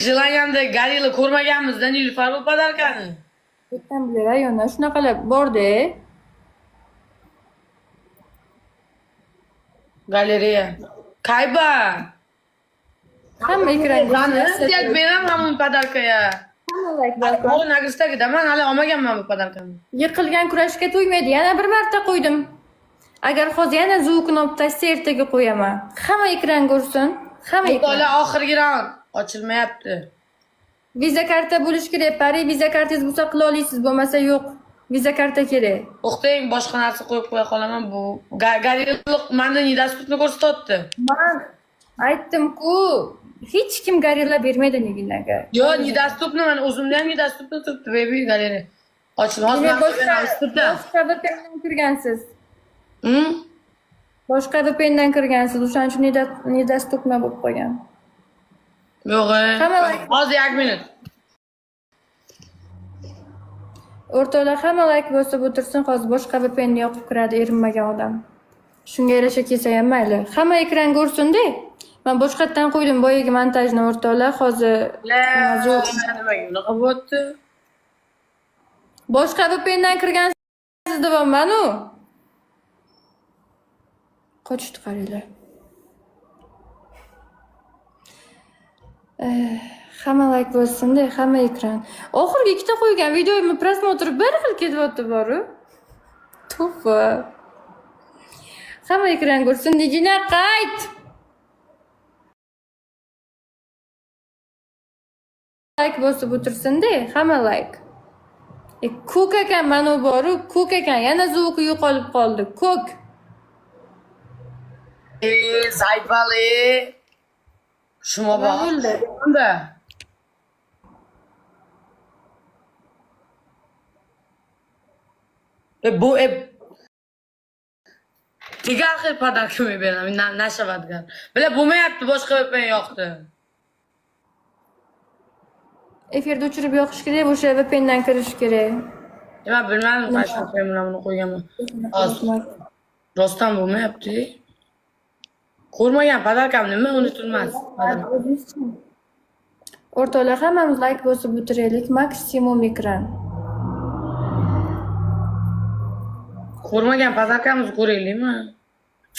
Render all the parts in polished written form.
Желание mda gorilla ko'rmaganmizda, Nilufar, bu подарка ni. Qayerdan bilar ayollar shunaqalar borda. Galereya. Kayba. Hamma ekranga. Men ham hamon подарка ya. Hamma like bossin. Hozir Nagrisdagida man hali olmaganman bu подарка ni. Yiqilgan kurashga to'ymaydi. Yana bir marta qo'ydim. Agar hozir yana звук ni olib tashlasa, ertaga qo'yaman. Hamma ekran ko'rsin. Hamma ekran. O'rtoqlar, oxirgi raund ochilmayapti. Viza karta bo'lishi kerak. Pari, viza kartangiz bo'lsa qila olasiz, bo'lmasa yo'q. Viza karta kerak. O'xtang, boshqa narsa qo'yib qo'ya qolaman bu. Gorilla manda недоступно ko'rsatyapti. Man aytdim-ku, hech kim gorilla bermaydi Niginaga. Yo, недоступно, man o'zimda ham недоступно turibdi, baby, galereya. Ochilma, hozir Demak, man boshqa turibdi. boshqa VPNdan kirgansiz. Hmm? Boshqa VPNdan kirgansiz, o'shaning uchun недоступно bo'lib qolgan. Yo'q. E. Hamma like. Hozir 1 minut. O'rtoqlar, hamma like bosib o'tirsin, hozir boshqa VPNni yoqib kiradi erinmagan odam. Shunga yarasha kelsa ham mayli. Hamma ekran ko'rsin-da. Men boshqatdan qo'ydim boyagi montajni, o'rtoqlar, hozir La, nimaga bunaqa bo'lyapti? Boshqa VPNdan kirgansiz deyapman-u. Qochishdi, qaranglar. Eh, hamma like bo'lsin-da, hamma ekran. Oxirgi ikkita qo'ygan videomni просмотр bir xil ketyapti boru. To'ppa. Hamma ekran ko'rsin, Nigina, qayt! Like bosib o'tirsin-da, hamma like. E, ko'k ekan mana boru, ko'k ekan. Yana звук i yo'qolib qoldi. Ko'k. E, Zaytbali. Shuma Nima bor. bo'ldi? Unda. E, bu digar xil подарка beraman, nashavadgar. Bila bo'lmayapti, boshqa VPN yoqdi. Efirda o'chirib yoqish kerak, o'sha VPNdan kirish kerak. Nima bilmadim, qaysi VPN bilan buni qo'yganman. Hozir rostdan bo'lmayapti. Ko'rmagan подарка m nima unutilmas. O'rtoqlar, hammamiz like bosib o'tiraylik, maksimum ekran. Ko'rmagan подарка mizni ko'raylikmi?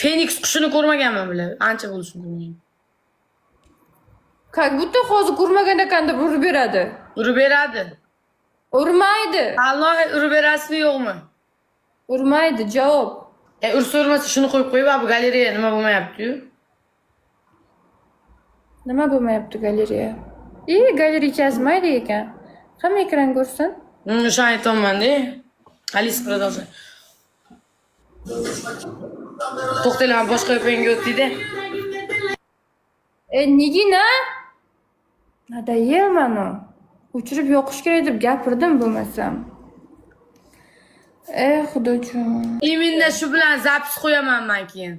Feniks qushini ko'rmaganman bular. Ancha bo'lsin ko'rmagan. Как будто hozir ko'rmagan ekan deb urib beradi. Urib beradi. Urmaydi. Alloh, urib berasizmi, yo'qmi? Urmaydi, javob. E, ursa urmasa shuni qo'yib qo'yib, bu galereya nima bo'lmayapti-yu? Nima bo'lmayapti galereya? I, galereya mayli ekan. Hamma ekran ko'rsin. O'shani aytyapman-da. Alis, продолжай. To'xtanglar, man boshqa VPNga o'tdikda. E, Nigina? Надоел mani. O'chirib yoqish kerak deb gapirdim bo'lmasam. Ey xudojon. Именно shu bilan запись qo'yaman man keyin.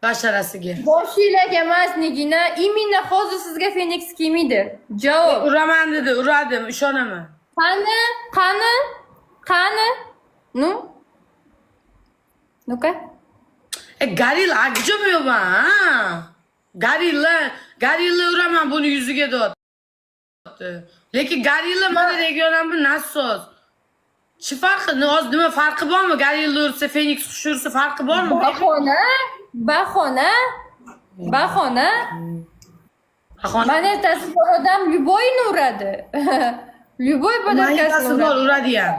Basharasiga. Boshinglarga emas, Nigina. Именно hozir sizga Fenix kelmaydi. Javob. Uraman dedi, uradim, ishonaman. Qani? Qani? Qani? Ну? Ну-ка. E, gorilla agijim yo'qman, ha? Gorilla, gorilla uraman buni yuziga deyapti. Lekin gorilla mana regionam bu nassos. Chi farqi? Hozir nima farqi bormi? Gorilla ursa, Feniks qushi ursa farqi bormi? Bahona, bahona, bahona. Bahona. Monetasi bor odam любой ni uradi. Любой подарка sini Monetasi bor, uradi. uradi ham.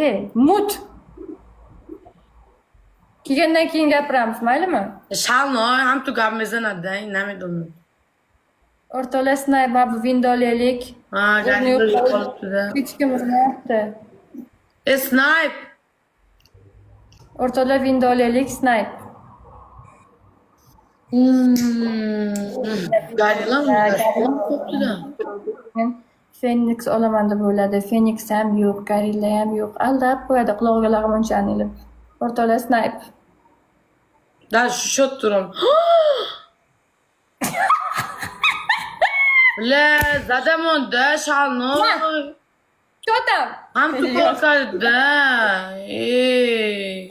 E, mut. Kelgandan keyin gapiramiz, maylimi? Shalno, ham tu gap mezanadi, namedonmi. O'rtoqlar, snayper bu vindolaylik. Ha, gorilla yo'qolibdi-da. Hech kim urmayapti. E, snipe. O'rtoqlar, vindolaylik, snipe. Gorilla yo'qolibdi-da. Fenix olaman deb o'yladi. Fenix ham yo'q, gorilla ham yo'q. Aldab qo'yadi qulog'iga lag'monchani ilib. O'rtoqlar, snipe. Да, shu shot turam. Бля, zadamonda shalno. Что там? Ham tu qo'rqadi-da. Ey.